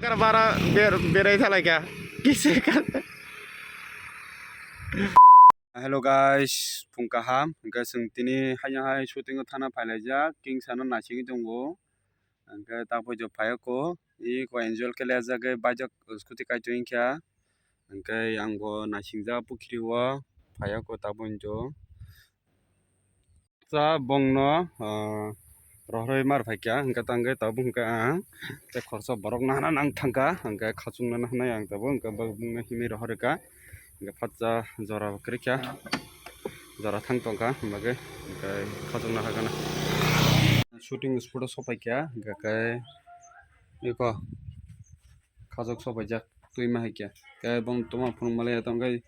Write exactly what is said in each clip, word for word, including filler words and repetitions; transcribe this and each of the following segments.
Kar bara ber-, berai thalaikha. Kise ka. Hello guys, phung kaham. Hwnkhe chwng tini haino hai shooting o thana phailaijak. King sano naisingwi tongo. Hwnkhe tabuk phaiya ko. I ko enjoy khe lejagwi bike scooty kaitor wngkha. Hwnkhe ang bo naisingjak pukhiri o phaiya ko tabuk. Cha bongno, ah, rohorwi mar phaikha, hwnkhe tangwi tabuk hwnkhe ang tei khoroksa borok nahana nang thangkha, hwnkhe khachukna nahnai ang tabuk, hwnkhe bongno himwi rohorikha, hwnkhe phatsa jora kwrwikha, jora thang tongkha, hwnkhe, hwnkhe khachukna hakhe shooting spot o sophaikha, hwnkhe khe eko khachuk sopaijak. Twima hai khe. Khe bong tongma phunuk malaya tongkhe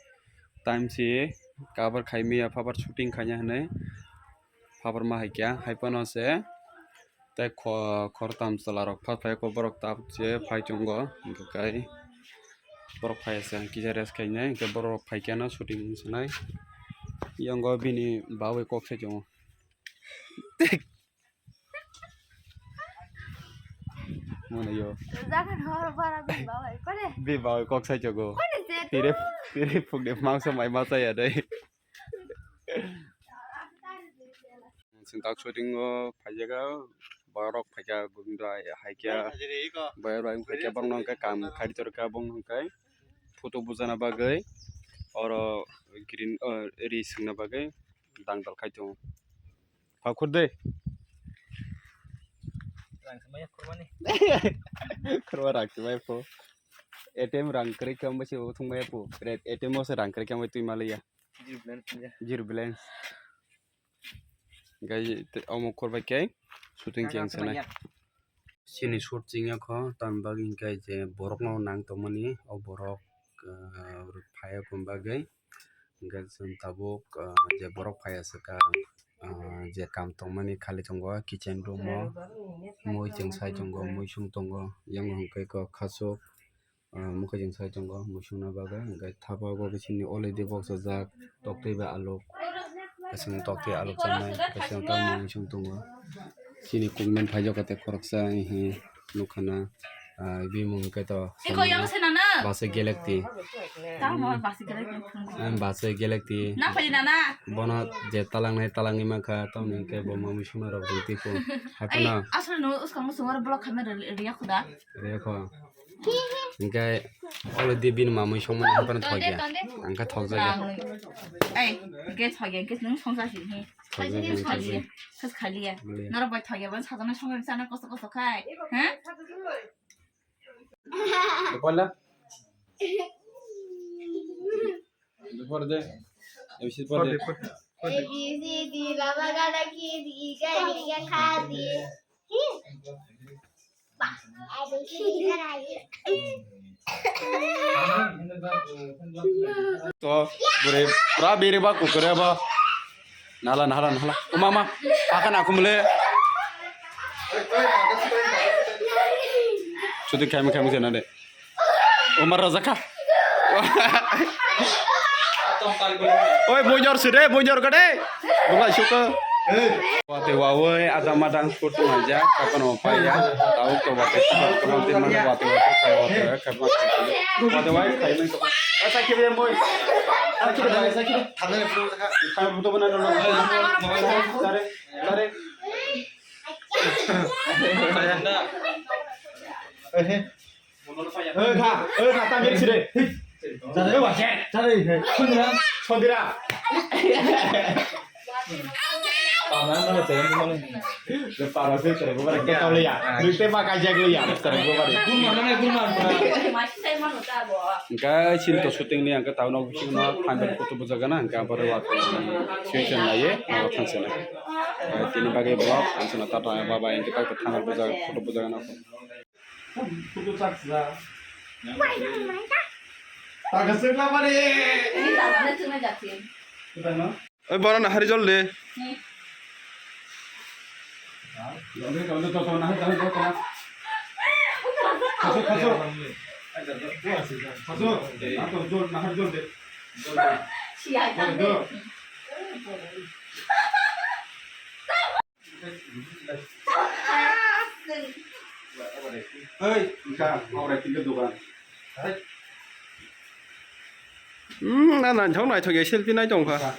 time si cover khai maya phabar shooting khaina hinwi phabar ma hai khe. Hai phano se tei kho-, khoroktham chwla rok pha phai khe borok tab se phai tongo. Hwnkhe kai borok phai se kisa rest khainai hwnkhe borok phai khe no shooting wng sanai. Yango bini babai kok sai tongo. Mano yo. Jagan hor bara bi babai kore. Bi babai kok sai chogo. Kore je tu. Tire, tire phukde mangsa mai ma chaya dai. Sing tak shooting o phaijaga borok phaikha gubun dai haikya. Bayar bai phaikya bang nang kam khari torka bang nang kai. Photo bujana bagwi oro green, oh, ri singna bagwi dangdal khai tongo. Phakhur de. Rang se maya khurmani. Khurma rang se maya pho. A T M rang kwrwi khe wngbai se bo thwngmaya pho. Red A T M o se rang kwrwi khe wngbai twi maliya. Zero balance ya. Zero balance. Gai te omo khurbai khe shooting khe ang sanai. Chini shoot chingya kho, tamni bagwi hwnkhe je borokno nang tongmani, o borok, ah, phaiya kho bagwi. Hwnkhe chwng tabuk, ah, je borok phaiya swkang, ah, je kam tongmani khali tongo kitchen room o, mui chwng sai tongo, muisung tongo, yang hwnkhe kok khasuk, ah, mukhe chwng sai tongo, muisungna bagwi, hwnkhe thapa o bo bisingni already boksajak, toktwi bai aluk, kaisa toktwi aluk chanai, kaisa tamo muisung tongo. Chini koknwi phaijak khe tei khoroksa, hihi, nukha na, ah, bimung khe to. Iko yang se nana. Base gelek ti. Tamo base gelek ti. Em, base gelek ti. Na phai nana. Bono je talang nai talangwi mankha, tamni hwnkhe bo mamui songna rok jeng twi kho. Hai phano. Aswk no uskang songwar block khamna riya khuda. Riya kho. Hwnkhe already bini mamui songmani hai phano thokya. Ang khe thokjakya. Ei, hwnkhe thokya, hwnkhe nwng songsa si hi. Thokjakya, thokjakya. Khas khaliya. Norok bai thokya, bai sajana songwar chana kosto kosto khai. Ha? Duporla? Dupor de. A B C por de. A B C D, baba gana ki di, ga di, ga kha di. To, bwrwi, pura biri ba kukure ba. Nala, nala, nala. O mama, paka na kumule. Chuti khaima khaima se na de. O mar raja kha. Oi, bujor sire, bujor gade. Bunga suka. Wate wawoi, ada madang kutung aja, kapan opa ya. Tahu ke wate, kapan te mana wate, wate, wate, wate, kapan. Wate wai, kapan. Asa kibe moi. Asa kibe, asa kibe. Thangani photo bana. Thangani photo bana. Sare, sare. Oi, kha, oi, kha, ta mix re. Jare, wa, jare, jare, he. Sundira, sundira. Le para se tere, bobare ke tole ya. Nute ma ka jag le ya, tere, bobare. Gulma, mane, gulma. Guys, sini to shooting ni angka tahu nok bisu no, phanjak photo bujagana, angka bare wa. Sui chen na ye, ma phanjak na. Tini bagai vlog, phanjak na tata, baba, angka ta photo bujagana. Oi, bora na hari jol de. Hei, wngkha, obo rai tinta dogan. Hmm, na naithok naithok ya selfie nai tongkha.